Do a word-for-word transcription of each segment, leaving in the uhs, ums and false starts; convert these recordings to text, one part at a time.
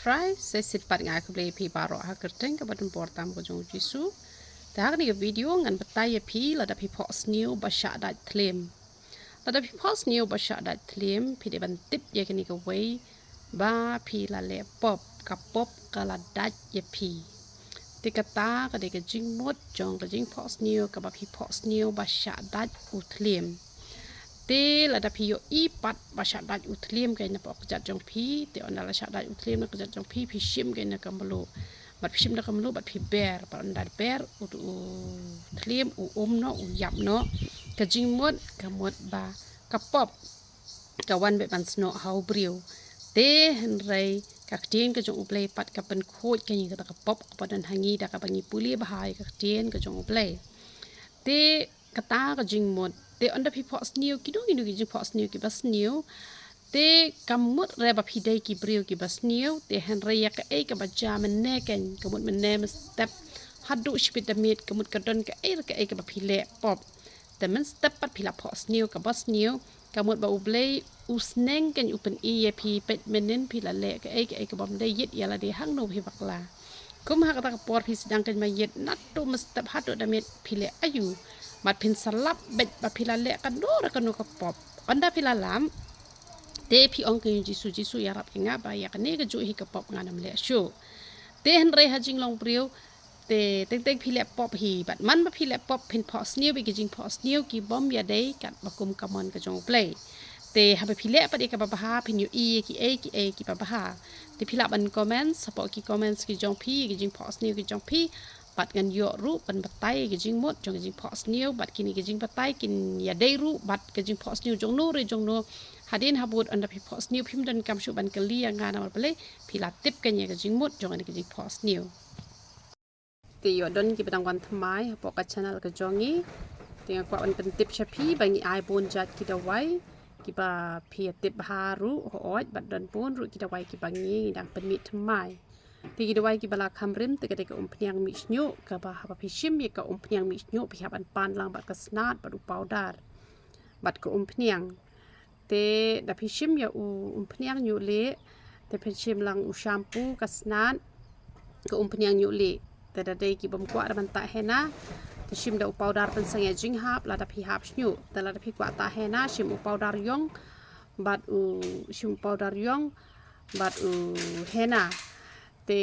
Prai, sa shisien pat nga ai khublei ïa phi baroh ha ka kyrteng kaba donbor tam ka jong u Jisu. Te ha kane ka video ngan batai ïa phi lada phi phohsniew ba shah dait thliem. Lada phi phohsniew ba shah dait thliem, phi dei ban tip ïa kane kawei ba phi la leh pop, ka pop ka la dait ïa phi. Te kata ka dei ka jingmut jong ka jingphohsniew kaba phi phohsniew ba shah dait u thliem. Te lada phi ïohi pat ba shah dait u thliem keiñ napoh ka kjat jong phi, te ynda la shah dait u thliem na ka kjat jong phi, phi shim keiñ na ka mluh. Bad phi shim da ka mluh bad phi ber, bad ynda ber u, u thliem u um noh, u ïap noh. Ka jingmut ka mut ba ka pop ka wan beit ban snoh ha u briew. Te hynrei ka ktien ka jong U Blei pat ka pynkhuid keiñ ïa kata ka pop kaba don ha ngi da kaba ngi pule bha ïa ka ktien ka jong U Blei. Te kata ka jingmut. Te ynda phi phohsniew kino kino ki jingphohsniew kiba sniew, te kam mut re ba phi dei ki briew kiba sniew, te hynrei ïa kaei kaba jia mynne keiñ, ka mut mynne mynstep haduh shipit da miet, ka mut ka don kaei re kaei kaba phi leh pop. Te mynstep pat phi la phohsniew kaba sniew, ka mut ba U Blei u sneng keiñ u pyni ïa phi, peit mynnin phi la leh kaei kaei kabym dei, ïit ïa lade hangno phi bakla. Kum ha kata ka por phi sdang keiñ ban ïit naduh mynstep haduh da miet phi leh aïu. Bad phin sa lap beit ba phi la leh kano re kano ka pop. Ynda phi la lap, te phi ong keiñ ïa u Jisu, Jisu ïarap ïa nga ba ïa kane kajuh hi ka pop ngan ym leh shuh. Te hynrei ha jinglong briew, te teng teng phi leh pop hi, bad man ba phi leh pop phin phohsniew ïa ki jingphohsniew kibym ïadei katba kum ka mon ka jong U Blei. Te haba phi leh pat ïa kaba bha phin ïohi ïa kiei kiei kiba bha. Te phi lah ban comment hapoh ki comments ki jong phi ïa ki jingphohsniew ki jong phi, bad ngan ïoh ruh ban batai ïa ki jingmut jong ki jingphohsniew, bad kine ki jingbatai kin ïadei ruh bad ki jingphohsniew jongno re jongno. Hadien habud ynda phi phohsniew phim donkam shuh ban kylli ïa nga namar balei, phi la tip keiñ ïa ki jingmut jong kine ki jingphohsniew. Te ïoh don kiba dang wan thymmai hapoh ka channel ka jong ngi. Te nga kwah ban pyntip sha phi ba ngi ai bun jait ki dawai kiba phi ïa tip bha ruh, hooid, bad don bun ruh ki dawai kiba ngi, ngi dang pynmih thymmai. Te ki dawai kiba la kham rim te ka dei ka umphniang mih shñiuh, kaba haba phi shim ïa ka umphniang mih shñiuh phi hap ban pan lang bad ka snat bad u powder bad ka umphniang. Te da phi shim ïa u umphniang ñiuh lieh, te phin shim lang u shampoo, ka snat, ka umphniang ñiuh lieh. Te da dei kibym kwah da ban tah henna, te shim da u powder pynsangeh jinghap lada phi hap shñiuh. Te lada phi kwah tah henna, shim u powder ïong bad u, shim u powder ïong bad u henna. Te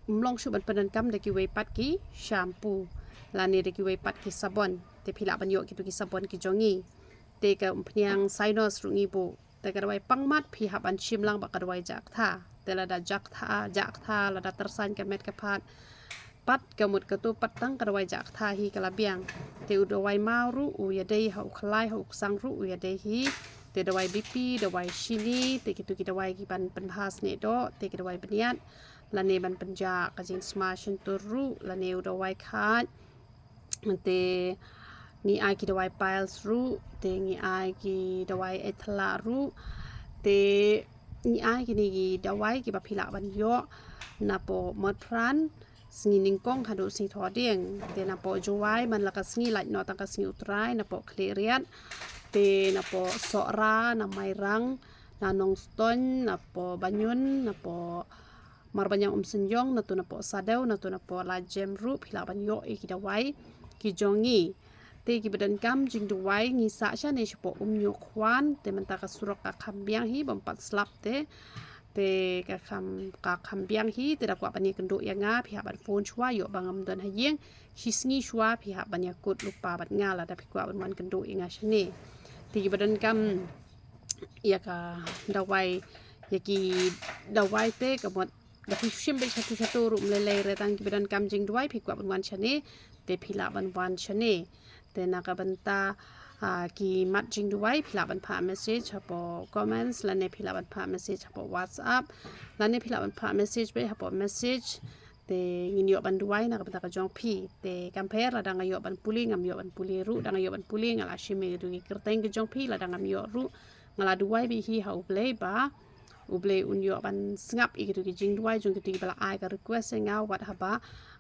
ym long shuh ban pyndonkam da kiwei pat ki shampoo lane da kiwei pat ki sabon. Te phi lah ban ïoh kitu ki sabon ki jong ngi. Te ka umphniang sinus ruh ngi buh. Te ka dawai pangmat phi hap ban shim lang bad ka dawai jaktha. Te lada jaktha, jaktha lada tyrsain ka met ka phad, pat ka mut katu pat tang ka dawai jaktha hi ka la biang. Te u dawai maw ruh u ïadei ha u khlai, ha u ksang ruh u ïadei hi. Te dawai B P, dawai shini, te kitu ki dawai kiban pynbha snieh doh, te ki dawai bniat, lane ban pynjah ka jingsma shyntur ruh, lane u dawai khait. Te ngi ai ki dawai piles ruh, te ngi ai ki dawai eit thla ruh, te ngi ai kine ki dawai kiba phi lah ban ïoh napoh Motphran, sngi nyngkong haduh sngi thohdieng. Te napoh Jowai man la ka sngi lait noh tang ka sngi U Trai, napoh Khliehriat, te napoh Sohra, na Mairang, na Nongstoiñ, napoh Banyun, napoh Marbaniang Umsynjong, natu napoh Sadew, natu napoh Lajem ruh phi lah ban ïoh ïa ki dawai ki jong ngi. Te kiba donkam jingduwai ngi sah shane shapoh Umñiuhkhwan, te mynta ka surok ka kham biang hi, bym pat slap te. Te ka kham, ka kham biang hi, te da kwah ban ïakynduh ïa nga, phi hap ban phone shuwa, ïoh ba ngam don ha ïing, shi sngi shuwa phi hap ban ïakut lypa bad nga lada phi kwah ban wan kynduh ïa nga shane. Te kiba donkam ïa ka dawai, ïa ki dawai te ka mut da phi shim beit shatu shatu ruh ym lei lei re, tang kiba donkam jingduwai phi kwah ban wan shane, te phi lah ban wan shane. Te na ka bynta, ah, ki mat jingduwai phi lah ban phah message hapoh comments, lane phi lah ban phah message hapoh WhatsApp, lane phi lah ban phah message beit hapoh message. Te ngin ïoh ban duwai na ka bynta ka jong phi. Te kam pher lada nga ïoh ban pule, ngam ïoh ban pule ruh, da nga ïoh ban pule nga la shim ïa kitu ki kyrteng ki jong phi, lada ngam ïoh ruh nga la duwai beit hi ha U Blei ba U Blei un ïoh ban sngap ïa kitu ki jingduwai jong kitu kiba la ai ka request ïa nga, wat haba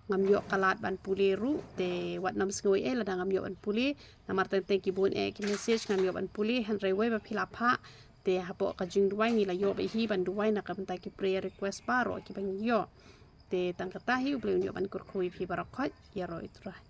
ngam ïoh ka lad ban pule ruh, te wat nym sngew ei ei lada ngam ïoh ban pule, namar teng teng ki bun eh ki message ngam ïoh ban pule, hynrei wei ba phi la phah, Te hapoh ka jingduwai ngi la ïoh bad hi ban duwai na ka bynta ki prayer request baroh kiba ngi ïoh. Te tang kata hi U Blei un ïoh ban kyrkhu ïa phi baroh khoit, ïaroh ïa U Trai.